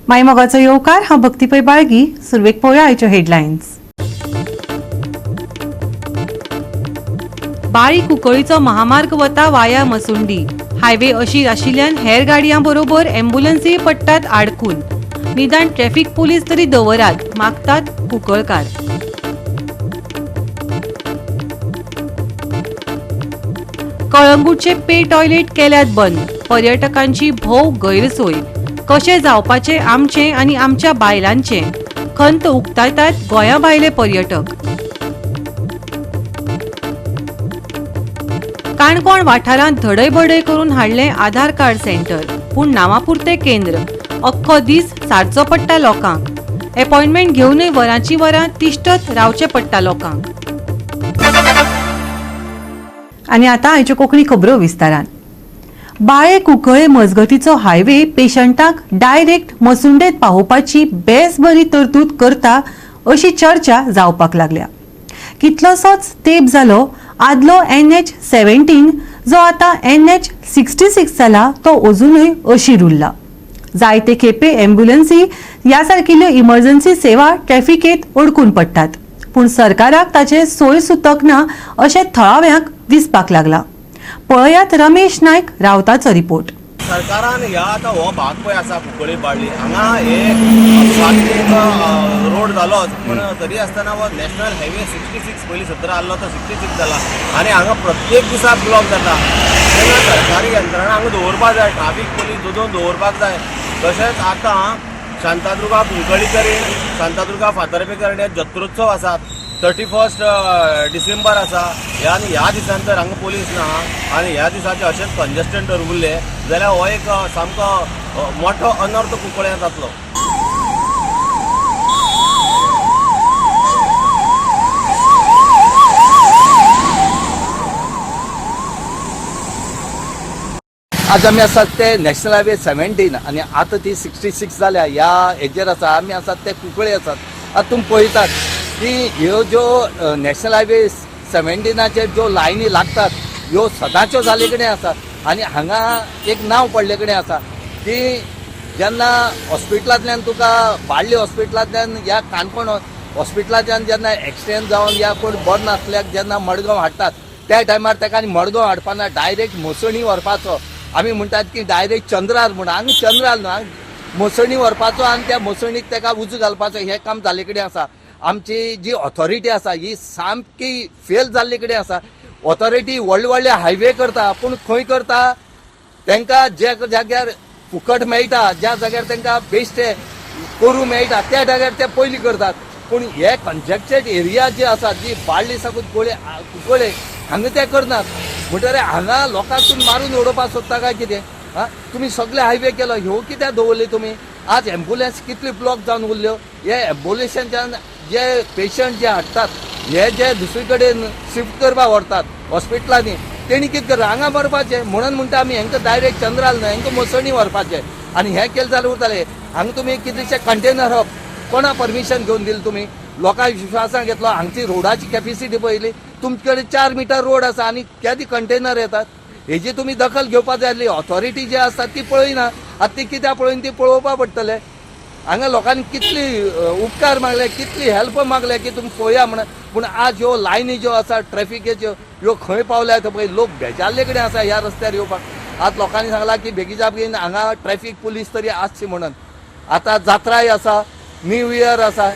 मायमोगाचो येवकार. हांव भक्ती पै बाळगी. सुरवेक पळोवया आयच्यो हेडलायन्स. बाळी कुंकळीचो महामार्ग वता वाया मसुंडी. हायवे अशीर आशिल्ल्यान हेर गाडयां बरोबर एम्ब्युलन्सीय पडटात आडकून. निदान ट्रॅफिक पोलीस तरी दवरात, मागतात कुंकळकार. कळंगूटचे पे टॉयलेट केल्यात बंद. पर्यटकांची भोव गैरसोय. कशें जावपाचें आमचें आनी आमच्या बायलांचें, खंत उक्तायतात गोंया भायले पर्यटक. काणकोण वाठारांत धडय बडय करून हाडलें आधार कार्ड सेंटर, पूण नांवापुरतें केंद्र. अख्खो दीस सारचो पडटा लोकांक. अपॉयंटमेंट घेवनय वरांची वरां तिश्टत रावचें पडटा लोकांक. आनी आतां आयच्यो कोंकणी खबरो विस्तारान. बाळे कुंकळे मजगतीचो हायवे पेशंटाक डायरेक्ट मसुंडेत पावोवपाची बेस बरी तरतूद करता अशी चर्चा जावपाक लागल्या. कितलोसोच तेंप जालो, आदलो एनएच 17, जो आतां एनएच 66 जाला, तो अजुनूय अशीर उरला. जायते खेपे एम्ब्युलन्सी ह्या सारकिल्ल्यो इमर्जन्सी सेवा ट्रॅफिकेत अडकून पडटात, पूण सरकाराक ताचें सोय सुतक ना अशें थळाव्यांक दिसपाक लागलां. पळयात रमेश नायक रावताचो रिपोर्ट. सरकारान ह्या आतां हो भाग पळय आसा कुंकळी बाळ्ळी, हांगा हे अपघाती रोड जालोच, पूण तरी आसतना हो नॅशनल हायवे 66, पयलीं 17 आहलो तो 66 जाला आनी हांगा प्रत्येक दिसा ब्लॉक जाता. तेन्ना सरकारी यंत्रणा हांगा दवरपाक जाय, ट्राफीक पोलीस दोन दोन दवरपाक जाय. तशेंच आतां शांतादुर्गा कुंकळी कडेन, शांतादुर्गा फातर्पे कडेन जत्रोत्सव आसात, 31 डिसेंबर आसा. ह्या आनी ह्या दिसान जर हांगा पोलीस ना आनी ह्या दिसाचे अशेंच कंजस्टन जर उरले जाल्यार हो एक सामको मोठो अनर्थ कुंकळ्यां जातलो. आज आमी आसात ते नॅशनल हायवे 17 आनी आतां ती 66 जाल्या ह्या हेजेर आसा. आमी आसात ते कुंकळे आसात. आतां तुमी पळयतात की ह्यो ज्यो नॅशनल हायवे 17चेर ज्यो लायनी लागतात, ह्यो सदांच्यो जाल्ले कडेन आसा आनी हांगा एक नांव पडले कडेन आसा की जेन्ना हॉस्पिटलांतल्यान तुका बाळ्ळी हॉस्पिटलांतल्यान या काणकोण हॉस्पिटलांतल्यान जेन्ना एक्सिडेंट जावन या कोण बरो नासल्याक जेन्ना मडगांव हाडटात, त्या टायमार ताका आनी मडगांव हाडपाना, डायरेक्ट मसणी व्हरपाचो. आमी म्हणटात की डायरेक्ट चंद्रार म्हूण, हांगा चंद्रार न्हू, हांगा मसणी व्हरपाचो आनी त्या मसणीक ताका उजो घालपाचो, हें काम जाल्ले कडेन आसा. आमची जी ऑथॉरिटी आसा ही सामकी फेल जाल्ले कडेन आसा. ऑथॉरिटी व्हडले व्हडले हायवे करता, पूण खंय करता? तांकां ज्या जाग्यार फुकट मेळटा, ज्या जाग्यार तांकां बेश्टे करूं मेळटा, त्या जाग्यार ते पयलीं करतात. पूण हे कंजक्टेड एरिया जी आसा, जी बाळ्ळी साकून कुंकळे हांगा ते करनात. म्हणटकीर हांगा लोकांक तुमी मारून उडोवपाक सोदता काय कितें? आं, तुमी सगळे हायवे केलो, ह्यो कित्याक दवरली तुमी? आज एम्बुलन्स कितली ब्लॉक जावन उरल्यो. हे एम्बुलन्साच्यान जे पेशंट जे हाडटात, हे जे दुसरे कडेन शिफ्ट करपाक व्हरतात हॉस्पिटलांनी, तेणी कितें करता? हांगा मरपाचें. म्हणून म्हणटा आमी, हेंकां डायरेक्ट चंद्राल न्हय, हेंकां मसणी व्हरपाचें आनी हें केलें जाल्यार उरतालें. हांगा तुमी कितलेशे कंटेनर हब कोणा परमिशन घेवन दिलें तुमी? लोकांक विश्वासान घेतलो? हांगची रोडाची कॅपिसिटी पळयली? तुमचे कडेन 4 मिटर रोड आसा आनी केदी कंटेनर येतात, हेजी तुमी दखल घेवपाक जाय आसली. ऑथॉरिटी जी आसता ती पळयना. आतां ती कित्याक पळयना ती पळोवपाक पडटलें. हांगा लोकांनी कितली उपकार मागले, कितली हेल्प मागले की तुमी पळया म्हणून, पूण आज ह्यो लायनी ज्यो आसा ट्रॅफिकेच्यो, ह्यो खंय पावल्यात पळय. लोक बेजारले कडेन आसा ह्या रस्त्यार येवपाक. आज लोकांनी सांगलां की बेगीच्या बेगीन हांगा ट्रॅफीक पुलीस तरी आसची म्हणून. आतां जात्राय आसा, न्यू इयर आसा,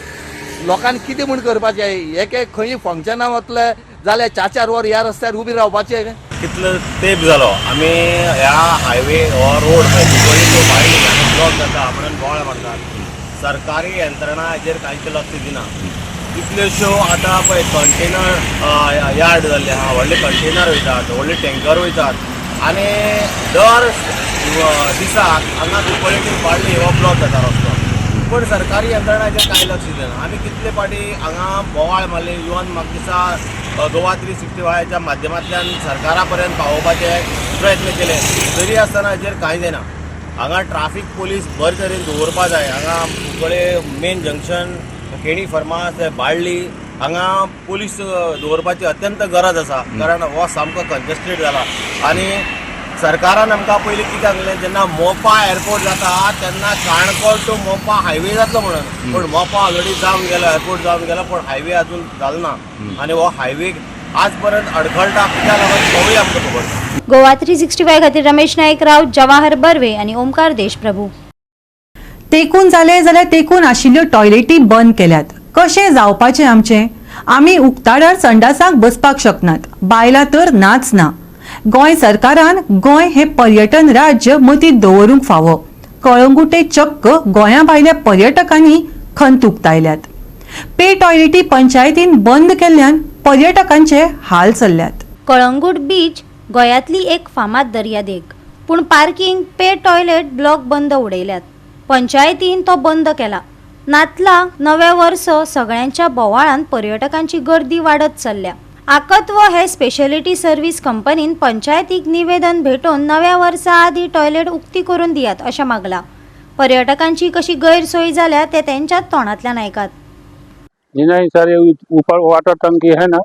लोकांनी कितें म्हूण करपाचें? एक एक खंय फंक्शनां वतले जाल्यार चार चार वर ह्या रस्त्यार उबी रावपाचें. कितलो तेंप जालो आमी ह्या हायवे हो रोड कुंकळ्ळी टू बाळ्ळी हांगा ब्लॉक जाता म्हणून बोवाळ मारतात. सरकारी यंत्रणा हेजेर कांयच लक्ष दिना. कितल्योश्यो आतां पळय कंटेनर यार्ड जाल्ले आहा, व्हडले कंटेनर वयतात, व्हडले टँकर वयतात आनी दर दिसाक हांगा कुंकळ्ळी टू बाळ्ळी हो ब्लॉक जाता रस्तो, पूण सरकारी यंत्रणा हेजेर कांय लक्ष दिना. आमी कितले फावटी हांगा बोवाळ मारले, इवन म्हाका दिसता गोवा 365च्या माध्यमांतल्यान सरकारा पर्यंत पावोवपाचे प्रयत्न केले, तरी आसतना हेजेर कांय जायना. हांगा ट्राफीक पोलीस बरे तरेन दवरपा जाय. हांगा कुंकळे मेन जंक्शन, केणी फर्मास, बाळ्ळी हांगा पोलीस दवरपाची अत्यंत गरज आसा, कारण हो सामको कंजस्टेड जाला आनी सरकारान आमकां पयलीं कितें सांगलें, जेन्ना मोपा एअरपोर्ट जाता तेन्ना काणकोण टू मोपा हायवे जातलो म्हणून, पूण मोपा ऑलरेडी जावन गेलो, एअरपोर्ट जावन गेलो, पूण हायवे अजून जालो ना. आनी हो हायवे आज पर्यंत अडखळटा कित्याक लागून तोवूय आमकां खबर ना. गोवा 365 खातीर रमेश नाईक राऊत, जवाहर बर्वे आणि ओमकार देशप्रभू. तेकून जाले जाल्यार तेकून आशिल्ल्यो टॉयलेटी बंद केल्यात. कशें जावपाचें आमचें? आमी उक्ताडार संडासाक बसपाक शकनात, बायलां तर नाच ना. गोंय सरकारान गोंय हें पर्यटन राज्य मतींत दवरूंक फावो. कळंगुटे चक्क गोंया भायल्या पर्यटकांनी खंत उक्तायल्यात. पे टॉयलेटी पंचायतीन बंद केल्ल्यान पर्यटकांचे हाल चल्ल्यात. कळंगूट बीच गोंयांतली एक फामाद दर्यादेग, पूण पार्किंग पे टॉयलेट ब्लॉक बंद उडयल्यात. पंचायतीन तो बंद केला. नातला नवें वर्स सगळ्यांच्या बोवाळान पर्यटकांची गर्दी वाडत चल्ल्या. आकत्व हे स्पेशलिटी सर्वीस कंपनीन पंचायतीक निवेदन भेटोवन नव्या वर्सा आदी टॉयलेट उक्ती करून दियात अशें मागलां. पर्यटकांची कशी गैरसोय जाल्या ते तेंच्याच तोंडांतल्यान आयकात. जी नहीं सर, ये ऊपर वाटर टंकी है ना,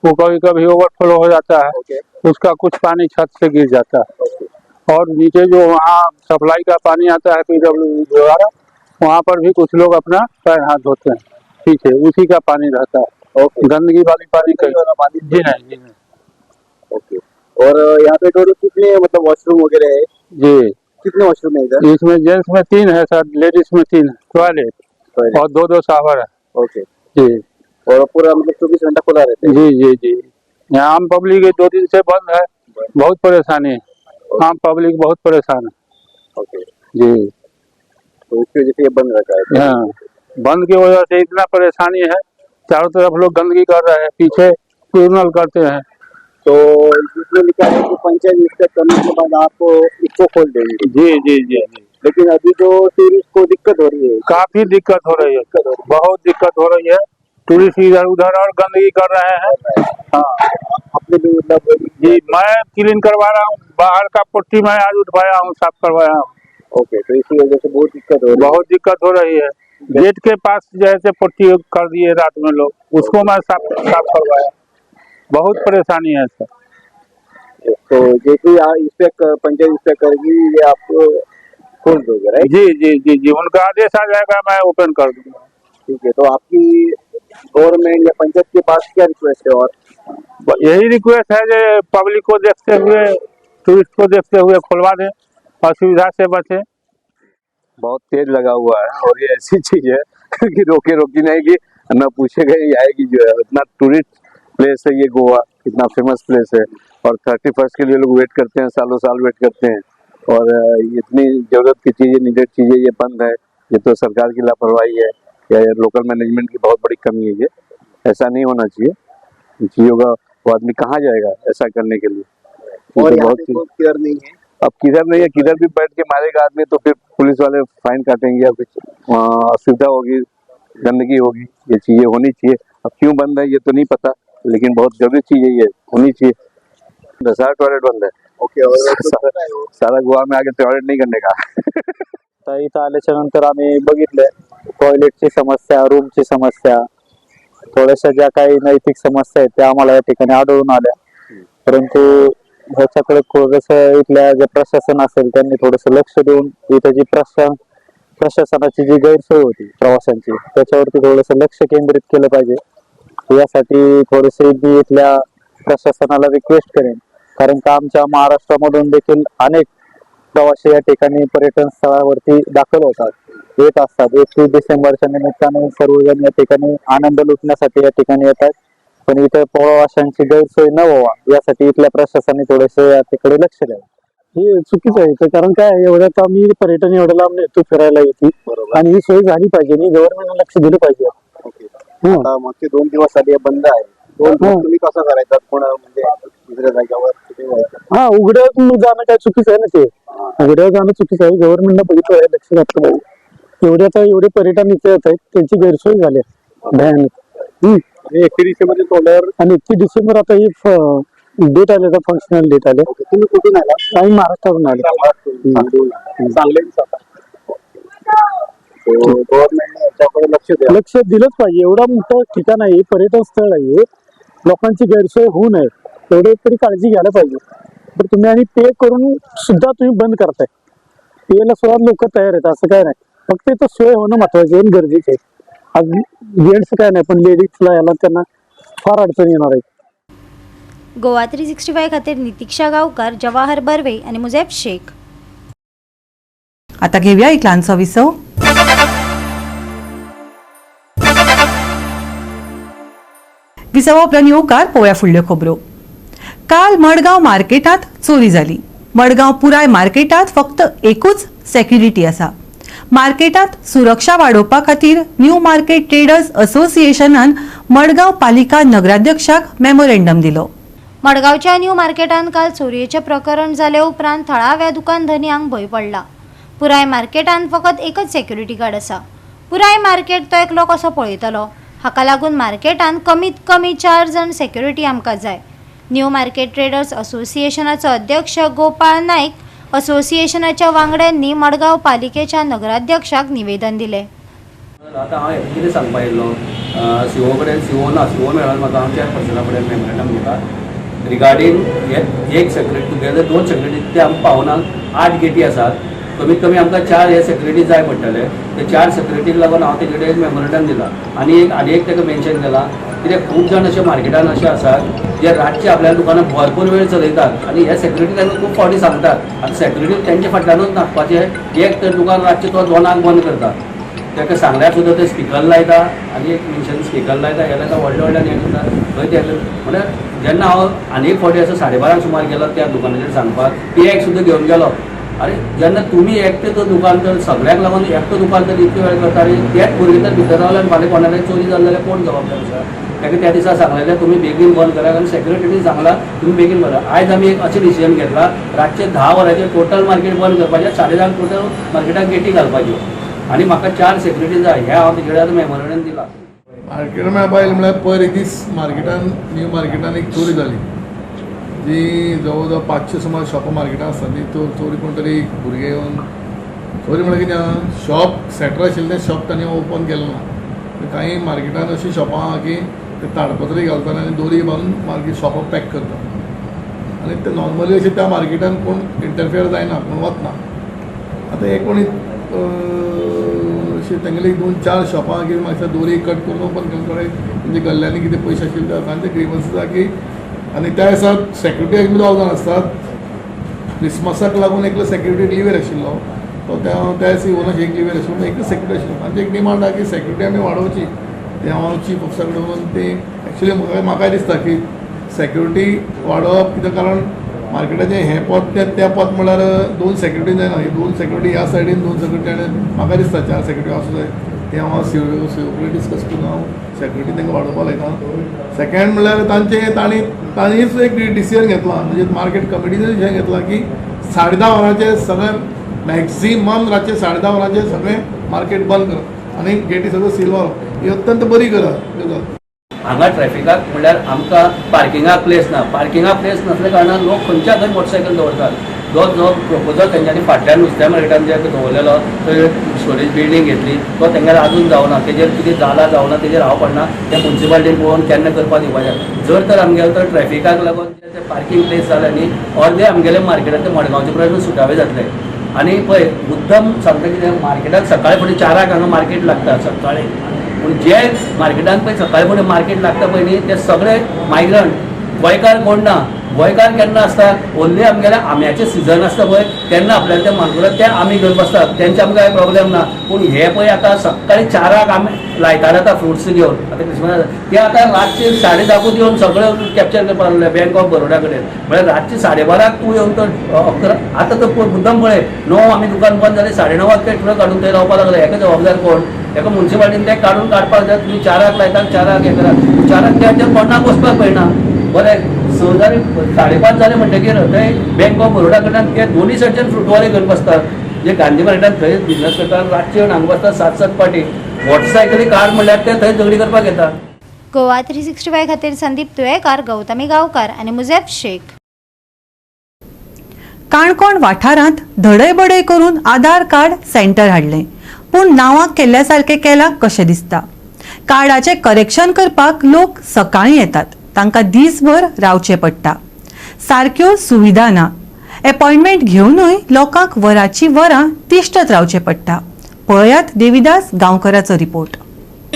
वो कभी कभी ओवरफ्लो हो जाता है, उसका कुछ पानी छत से गिर जाता है और नीचे जो वहाँ सप्लाई का पानी आता है पीडब्ल्यू द्वारा, वहाँ पर भी कुछ लोग अपना पैर हाथ धोते हैं, ठीक है, उसी का पानी रहता है। गंदगी वाली पानी कहीं जी नहीं, जी नहीं। ओके, और यहाँ पे टोटल कितने मतलब वॉशरूम वगैरह है? जी। कितने वॉशरूम है इधर? इसमें जेंट्स में 3 है सर, लेडीज में 3 है टॉयलेट टॉयलेट। और 2-2 शावर है। ओके। जी। और पूरा मतलब 24 घंटा खुला रहता है? जी जी जी। यहाँ आम पब्लिक 2 दिन से बंद है, बहुत परेशानी है, आम पब्लिक बहुत परेशान है। ओके। जी। तो इसकी वजह से ये बंद रखा है? हाँ, बंद की वजह से इतना परेशानी है, चारों तरफ लोग गंदगी कर रहे हैं, पीछे क्रिमिनल करते हैं। तो इसमें लिखा है कि पंचायत इंस्पेक्ट करने के बाद आप इसको खोल देंगे? जी जी जी जी। लेकिन अभी जो टूरिस्ट को दिक्कत हो रही है। काफी दिक्कत हो रही है, बहुत दिक्कत हो रही है। टूरिस्ट इधर उधर और गंदगी कर रहे हैं। हाँ। अपने भी मतलब जी, मैं क्लीन करवा रहा हूँ, बाहर का पट्टी मैं आज उठवाया हूँ, साफ करवाया हूँ। ओके, तो इसी वजह से बहुत दिक्कत हो रही है। बहुत दिक्कत हो रही है। गेट के पास जैसे पट्टी कर दिए रात में लोग, उसको मैं साफ साफ करवाया। बहुत परेशानी है सर। तो जैसे ही इंस्पेक्ट पंचायत इंस्पेक्ट करेगी, ये आपको खोल दोगे, राइट? जी जी जी जी, उनका आदेश आ जाएगा, मैं ओपन कर दूंगा। ठीक है, तो आपकी गवर्नमेंट या पंचायत के पास क्या रिक्वेस्ट है? और यही रिक्वेस्ट है जो पब्लिक को देखते हुए, टूरिस्ट को देखते हुए खुलवा दें, असुविधा से बचें। बहुत तेज लगा हुआ है और ये ऐसी चीज है कि रोके रोकी नहीं कि न पूछे गए आएगी जो है। इतना टूरिस्ट प्लेस है ये गोवा, इतना फेमस प्लेस है और 31 के लिए लोग वेट करते हैं, सालों साल वेट करते हैं और इतनी जरूरत की चीज़ें, नीडेड चीज़ें ये बंद है। ये तो सरकार की लापरवाही है या लोकल मैनेजमेंट की बहुत बड़ी कमी है। ये ऐसा नहीं होना चाहिए। इन चीज़ों का वो आदमी कहाँ जाएगा ऐसा करने के लिए? ये और तो यहाँ बहुत पे चीज़ कोई केयर नहीं है। अब किधर नहीं है, किधर भी बैठ के मारेगा आदमी तो फिर पुलिस वाले फाइन काटेंगे या कुछ असुविधा होगी, गंदगी होगी। ये चीज़ें होनी चाहिए। अब क्यों बंद है ये तो नहीं पता, लेकिन बहुत जरूरी चीज़ है, ये होनी चाहिए। सारा टॉयलेट बंद है। ओके, और कुछ पता है वो? सारा गोवा में आके टॉयलेट नहीं करने का। आता इथं आल्याच्या नंतर आम्ही बघितलं, टॉयलेटची समस्या, रूमची समस्या, थोड्याशा ज्या काही नैतिक समस्या आहेत त्या आम्हाला या ठिकाणी आढळून आल्या. परंतु ह्याच्याकडे थोडंसं इथल्या जे प्रशासन असेल त्यांनी थोडंसं लक्ष देऊन इथं जी प्रशासनाची जी गैरसोय होती प्रवाशांची, त्याच्यावरती थोडंसं लक्ष केंद्रित केलं पाहिजे. यासाठी थोडेसे मी इथल्या प्रशासनाला रिक्वेस्ट करेन, कारण का आमच्या महाराष्ट्रामधून देखील अनेक प्रवासी या ठिकाणी पर्यटन स्थळावरती दाखल होतात, येत असतात. 31 डिसेंबरच्या निमित्ताने सर्वजण या ठिकाणी आनंद लुटण्यासाठी या ठिकाणी येतात, पण इथं प्रवाशांची गैरसोय न व्हावा यासाठी इथल्या प्रशासनाने थोडेसे या तिकडे लक्ष द्यावं. हे चुकीचं आहे इथं, कारण काय आहे, एवढ्यात आम्ही पर्यटन एवढं लांब येतो फिरायला येते आणि ही सोय झाली पाहिजे आणि गव्हर्नमेंटने लक्ष दिलं पाहिजे. ओके। हं. आता मागचे 2 दिवस आधी हे बंद आहे, 2 दिवस हं. तुम्ही कसं करायचा? कोण म्हणजे दुसऱ्या जागेवर कुठे व्हायचं? हा, उघड्यावर जाणं काय चुकीचं आहे ना ते. उघड्यावर जाणं चुकीचं आहे. गव्हर्नमेंटनं बघितलं आहे, लक्ष घातलं पाहिजे. एवढे आता एवढे पर्यटन इथे येत आहेत, त्यांची गैरसोय झाली आहे भयानक. आणि 31 डिसेंबर तोंडावर. आणि 31 डिसेंबर आता ही डेट आले, आता फंक्शनल डेट आले. ओके, तुम्ही कुठून आला? आम्ही महाराष्ट्रावरून आले. सांगली. गव्हर्नमेंटने याच्याकडे लक्ष द्या. लक्ष दिलंच पाहिजे. एवढा मोठं ठिकाण आहे, पर्यटन स्थळ आहे, लोकांची गैरसोय होऊ नये एवढे तरी काळजी घ्यायला पाहिजे. तर तुम्ही आणि पे करून सुद्धा तुम्ही बंद करताय. पेला सुद्धा लोक तयार आहेत, असं काय नाही. फक्त इथं सोय होणं महत्वाची आहे आणि गरजेचे आहे. आज जेंट्स काय नाही, पण लेडीजला याला त्यांना फार अडचण येणार आहे. गोवा 365 खातीर नितिक्षा गांवकार, जवाहर बर्वे आनी मुजेफ शेख. आता घेऊया एक ल्हानसो विसव. विसवा उपरांत येवकार. पळोवया फुडल्यो खबरो. काल मडगांव मार्केटात चोरी जाली. मडगांव पुराय मार्केटात फक्त एकूच सेक्युरिटी आसा. मार्केटात सुरक्षा वाडोवपा खातीर न्यू मार्केट ट्रेडर्स असोसिएशनान मडगांव पालिका नगराध्यक्षाक मेमोरेंडम दिलो. मडगांवच्या न्यू मार्केटांत काल चोरयेचें प्रकरण जाले उपरांत थळाव्या दुकान धनयांक भंय पडला. पुराय मार्केटांत फकत एकच सेक्युरिटी गार्ड आसा. पुराय मार्केट तो एकलो कसो पळयतलो? हाका लागून मार्केटांत कमीत कमी चार जाण सेक्युरिटी आमकां जाय. न्यू मार्केट ट्रेडर्स असोसिएशनाचो अध्यक्ष गोपाळ नायक, असोसिएशनाच्या वांगड्यांनी मडगांव पालिकेच्या नगराध्यक्षाक निवेदन दिलें. आतां हांव कितें सांगपा येयल्लो, सीओ कडेन, सीओ ना, सीओ मेळना म्हाका. हांव चेअरपर्सना कडेन मेमोरेंडम दिला रिगार्डींग हे एक सेक्युरिटी. तुगेले दोन सेक्युरिटी ते आमकां पावना. आठ गेटी आसात, कमीत कमी आमकां चार हे सेक्युरिटी जाय पडटले. ते चार सेक्युरिटीक लागून हांव तेजे कडेन मेमोरेंडम दिला आनी एक आनी एक ताका मेन्शन केला. कित्याक खूब जाण अशे मार्केटान अशे आसात जे रातचे आपल्या दुकानां भरपूर वेळ चलयतात आनी हे सेक्युरिटी तांकां खूब फावटी सांगतात. आनी सेक्युरिटी तेंच्या फाटल्यानूच नाचपाचें. एक तर दुकान रातचें तो दोनाक बंद करता. ताका सांगल्यार सुद्दां ते स्पिकर लायता आनी एक मनशान स्पिकर लायता, हे लायता, व्हडले व्हडल्यान हें करता खंय ते. म्हणल्यार जेन्ना हांव आनी एक फावटी असो 12:30 सुमार गेलो त्या दुकानाचेर सांगपाक, पी एक सुद्दां घेवन गेलो. अरे, जेन्ना तुमी एकटे तो दुकान तर सगळ्यांक लागून एकटो दुकान तर इतके वेळ करता आनी तेच भुरगे तर भितर रावले आनी फाल्यां कोणालाय चोरी जाली जाल्यार कोण जबाबदार आसा? ताका त्या दिसा सांगलेलें, तुमी बेगीन बंद करात आनी सेक्युरिटीन सांगलां, तुमी बेगीन बंद करा. आयज आमी एक अशें डिसिजन घेतला, रातचे 10 वरांचेर टोटल मार्केट बंद करपाचें, 10:30 टोटल मार्केटाक गेटी घालपाच्यो आनी म्हाका चार सेक्युरिटी जाय. हें हांव तेजे कडेन आतां मेमोरेंडम दिलां. मार्केट म्हळ्यार पयलें म्हळ्यार पयर एक दीस मार्केटान, न्यू मार्केटान एक चोरी जाली, जी जवळ जवळ 500 सुमार शॉपां मार्केटान आसता ती चोरी. कोण तरी भुरगे येवन चोरी म्हळ्यार कितें आहा, शॉप सेटर आशिल्लें तें शॉप तांणी ओपन केलें ना. कांय मार्केटान अशीं शॉपां आहा की ते ताडपत्री घालतात आनी दोरी बांदून मागीर शॉपां पॅक करता आनी ते नॉर्मली अशें त्या मार्केटान कोण इंटरफियर जायना, कोण वतना. आतां हे कोणी अशें तेंगेली दोन चार शॉपां कितें मातशें दोरी कट करून ओपन केलें. थोडे तेंच्या गल्ल्यांनी कितें पयशे आशिल्ले ते तांचे ग्रिवन्स आसा की आनी त्या दिसा सेक्युरिटी एक दोग जाण आसतात. क्रिसमसाक लागून एकलो सेक्युरिटी लिव्हर आशिल्लो, तो त्या त्या दिसा येवना. एक लिव्हर आशिल्लो, एकच सेक्युरिटी आशिल्लो. तांची एक डिमांड आहा की सेक्युरिटी आमी वाडोवची. ते हांव चीफ ऑफिसरा कडेन वचून ते एक्चुली म्हाका म्हाकाय दिसता की सेक्युरिटी वाडोवप. कित्याक कारण मार्केटाचें हें पोत तें तें पोत म्हळ्यार दोन सेक्युरिटी जायना. ही दोन सेक्युरिटी ह्या सायडीन, दोन सेक्युरिटी आनी म्हाका दिसता चार सेक्युरिटी आसूं जाय. तें हांव सीओ कडेन डिस्कस करून हांव सेक्युरिटी तांकां वाडोवपाक लायता. सेकंड म्हणल्यार तांचे तांणी तांणीच एक डिसिजन घेतला, म्हणजे मार्केट कमिटीन डिसिजन घेतला की 10:30 वरांचेर सगळें, मॅक्झिमम रातचे 10:30 वरांचेर सगळें मार्केट बंद करप आनी गेटी सगळें सील मारप. ही अत्यंत बरी गजाल गजाल. हांगा ट्रॅफिकाक म्हणल्यार आमकां पार्किंगाक प्लेस ना. पार्किंगाक प्लेस नासल्या कारणान लोक खंयच्या खंय मोटरसायकल दवरतात. जो जो प्रपोजल तेंच्यांनी फाटल्यान नुस्त्या मार्केटान जे दवरलेलो थंय स्टोरेज बिल्डींग घेतली, तो तेंगेर आजून जावना. तेजेर कितें जाला जावना तेजेर हांव पडना. तें मुन्सिपालिटीन पळोवन केन्ना करपाक दिवपाचें. जर तर आमगेले तर ट्रॅफिकाक लागून ते पार्कींग प्लेस जालें न्ही, अर्दे आमगेले मार्केटाचे मडगांवचे प्रश्न सुटावे जातले. आनी पळय, मुद्दम सांगता कितें, मार्केटाक सकाळी फुडें 4 हांक हांगा मार्केट लागता सकाळी. पूण जे मार्केटान पळय सकाळी फुडें मार्केट लागता पळय न्ही, ते सगळे मायग्रंट, गोंयकार कोण ना. गोंयकार केन्ना आसता? ओन्ली आमगेले आंब्याचे सिजन आसता पळय, तेन्ना आपल्याला ते मानकुराद ते आमी घेवन बसतात. तेंचे आमकां कांय प्रॉब्लेम ना. पूण हे पळय आतां सकाळी 4 हांक आमी लायतार आतां फ्रुट्स घेवन आतां क्रिसमस, ते आतां रातचे 10:30कूच येवन सगळें कॅप्चर करपाक लागले बँक ऑफ बरोडा कडेन. म्हळ्यार रातचे 12:30 तूं येवन तर 11, आतां तर मुद्दम पळय, 9 आमी दुकान बंद जालें, 9:30 ते ट्रक हाडून थंय रावपाक लागले. हेका जबाबदार कोण? हेका मुन्सिपालिटीन ते काडून काडपाक जाय. तुमी 4 हांक लायता, 4 हांक हें करात, 4 हांक त्या कोणाक वचपाक मेळना. बरें, 6 जाले, 5:30 जाले म्हणटकीर थंय बँक ऑफ बरोडा कडल्यान ते दोन्ही सायडच्यान फ्रुटवाले घेवन बसतात. जे गांधी मार्केटान थंय बिझनस करतात, रातचे येवन हांगा बसतात सात सात पाटी. मोटरसायकली कार म्हणल्यार ते थंय झगडी करपाक येतात. गोवा 365 खातीर संदीप तुयेकार, गौतमी गांवकार आनी मुजेफ शेख. काणकोण वाठारांत धडय बडय करून आधार कार्ड सेंटर हाडलें, पूण नांवाक केल्ल्या सारकें केलां कशें दिसता. कार्डाचें करेक्शन करपाक लोक सकाळीं येतात, तांकां दीसभर रावचें पडटा. सारक्यो सुविधा ना. अपॉइंटमेंट घेवनूय लोकांक वराची वरां तिश्टत रावचें पडटा. पळयात देविदास गांवकराचो रिपोर्ट.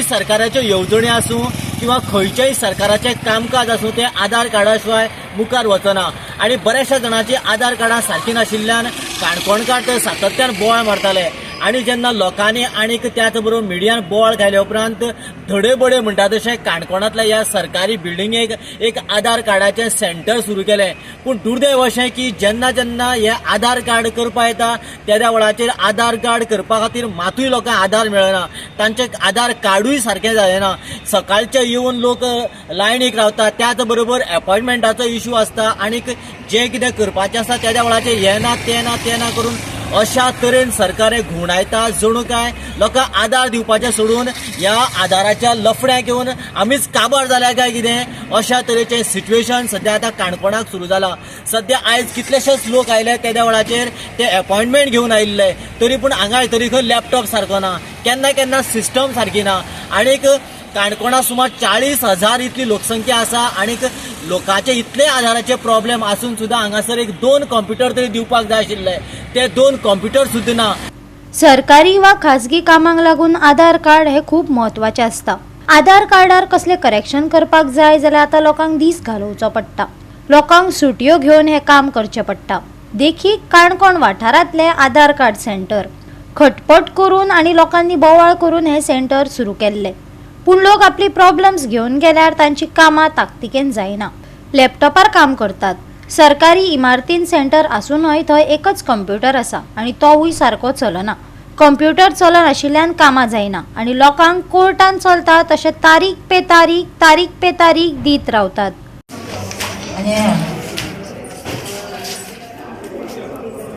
सरकाराच्यो येवजण्यो आसूं किंवा खंयच्याय सरकाराचें कामकाज आसूं तें आधार कार्डा शिवाय मुखार वचना आनी बऱ्याचशा जाणांची आधार कार्डां सारकीं नाशिल्ल्यान काणकोणकार ते सातत्यान बोवाळ मारताले आनी जेन्ना लोकांनी आनीक त्याच बरोबर मिडियान बोवाळ घाल्या उपरांत धडेबडे म्हणटा तशें काणकोणांतल्या ह्या सरकारी बिल्डिंगेक एक आधार कार्डाचें सेंटर सुरू केलें. पूण दुर्दैव अशें की जेन्ना जेन्ना हें आधार कार्ड करपा येता तेद्या वेळाचेर आधार कार्ड करपा खातीर मातूय लोकांक आधार मेळना, तांचें आधार कार्डूय सारकें जालें ना. सकाळचे येवन लोक लायनीक रावता, त्याच बरोबर एपॉयटमेंटाचो इशू आसता आनीक जें कितें करपाचें आसा तेद्या वेळाचेर हें ना तें ना तें ना करून अशा तरेन सरकार घुंवडायता जणू काय लोकांक आधार दिवपाचें सोडून ह्या आधाराच्या लफड्याक येवन आमीच काबार जाल्या काय कितें अशा तरेचें सिट्युएशन सद्या आतां काणकोणाक सुरू जालां. सद्या आयज कितलेशेच लोक आयले तेद्या वेळाचेर ते एपॉयटमेंट घेवन आयिल्ले तरी पूण हांगा तरी खंय लॅपटॉप सारको ना, केन्ना केन्ना सिस्टम सारकी ना आनीक काणकोणा सुमार 40,000 इतली लोकसंख्या आसा आनीक लोकांचे इतले आधाराचे प्रॉब्लेम आसून सुद्दां हांगासर एक 2 कॉम्प्युटर तरी दिवपाक जाय आशिल्ले, ते 2 कॉम्प्युटर सुद्दां ना. सरकारी वा खाजगी कामांक लागून आधार कार्ड हे खूब म्हत्वाचें आसता. आधार कार्डार कसलें करेक्शन करपाक जाय जाल्यार आतां लोकांक दीस घालोवचो पडटा, लोकांक सुटयो घेवन हें काम करचें पडटा. देखीक काणकोण वाठारांतलें आधार कार्ड सेंटर खटपट करून आनी लोकांनी बोवाळ करून हें सेंटर सुरू केल्लें, पूण लोक आपली प्रॉब्लम्स घेवन गेल्यार तांची कामां ताकतिकेन जायना. लॅपटॉपार काम करतात. सरकारी इमारतीन सेंटर आसूनय थंय एकच कंप्युटर आसा आनी तोवूय सारको चलना. कंप्युटर चलनाशिल्ल्यान कामां जायना आनी लोकांक कोर्टान चलता तशें तारीख पे तारीख तारीख पे तारीख दीत रावतात.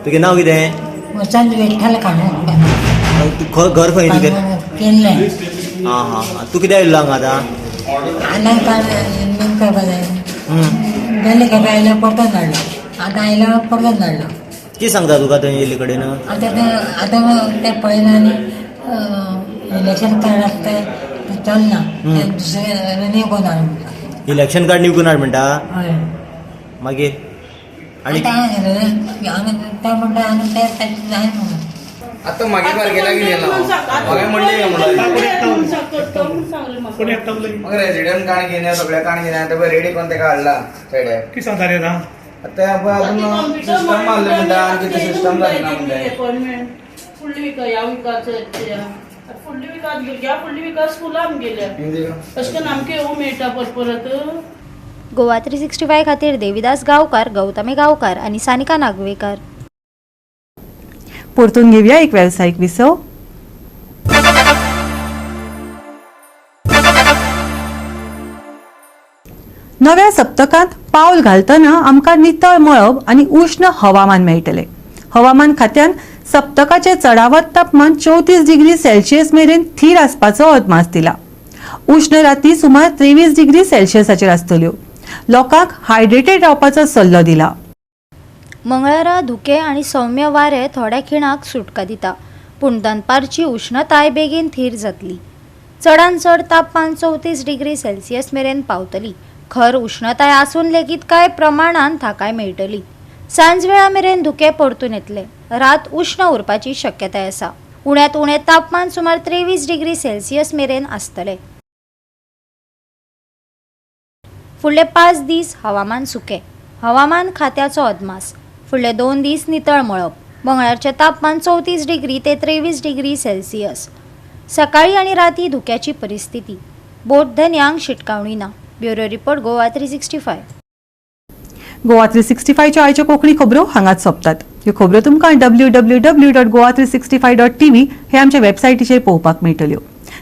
तुगें नांव कितें? घर खंय तुगें? आं हां, तूं कित्याक येयल्लो हांगा आतां? कितें सांगता तुका थंय येयल्ले कडेन? आतां पळयना आनी इलेक्शन कार्ड आसता तें चलना, दुसरें न्यू करून हाड म्हणटा. इलेक्शन कार्ड न्यू करून हाड म्हणटा? हय. मागीर आनी ते म्हणटा आनी ते जाय म्हणून आता मागे बारकेला गेला हांवें म्हणलें मग रेजिडंट काण घेयना, सगळ्या काण घेयना, आतां पळय रेडी करून तेका हाडला सायडार. कितें सांगता रे आतां? आतां पळय अजून सिस्टम मारलें म्हणटा आनी कितें सिस्टम जालें ना म्हणटा. फुडल्या विका ह्या विकाचो फुडल्या विकात भुरग्यां फुडल्या विका स्कुलान गेल्या अशें करून आमकां येवंक मेळटा परत परत. गोवा 365 खातीर देविदास गांवकार, गौतमी गांवकार आनी सानिका नागवेकर. परतून घेवया एक वेवसायीक विसव. नव्या सप्तकांत पावल घालतना आमकां नितळ मळब आनी उश्ण हवामान मेळटलें. हवामान खात्यान सप्तकाचें चडावत तापमान 34 डिग्री सेल्सियस मेरेन थीर आसपाचो अदमास दिला. उश्ण राती सुमार 23 डिग्री सेल्सियसाचेर आसतल्यो. लोकांक हायड्रेटेड रावपाचो सल्लो दिला. मंगळारा धुकें आनी सौम्य वारें थोड्या खिणाक सुटका दिता, पूण दनपारची उश्णताय बेगीन थीर जातली. चडान चड तापमान 34 डिग्री सेल्सियस मेरेन पावतली. खर उश्णताय आसून लेगीत कांय प्रमाणान थाकाय मेळटली. सांजवेळा मेरेन धुकें परतून येतलें. रात उश्ण उरपाची शक्यताय आसा. उण्यांत उणें तापमान सुमार 23 डिग्री सेल्सियस मेरेन आसतलें. फुडले 5 दीस हवामान सुकें. हवामान खात्याचो अदमास फुडले 2 दीस नितळ मळब. मंगळारचें तापमान 34 डिग्री ते 23 डिग्री सेल्सियस. सकाळी आनी राती धुक्याची परिस्थिती. बोट धनयांक शिटकावणी ना. Bureau report, Goa 365. Goa 365च्यो आयच्यो कोंकणी खबरो हांगाच सोंपतात. ह्यो खबरो तुमकां www.goa365.tv हे आमच्या वेबसायटीचेर पळोवपाक मेळटल्यो.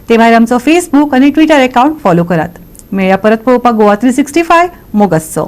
ते भायर आमचो फेसबूक आनी ट्विटर अकावंट फॉलो करात. मेळया परत पळोवपाक गोवा 365. मोग आसचो.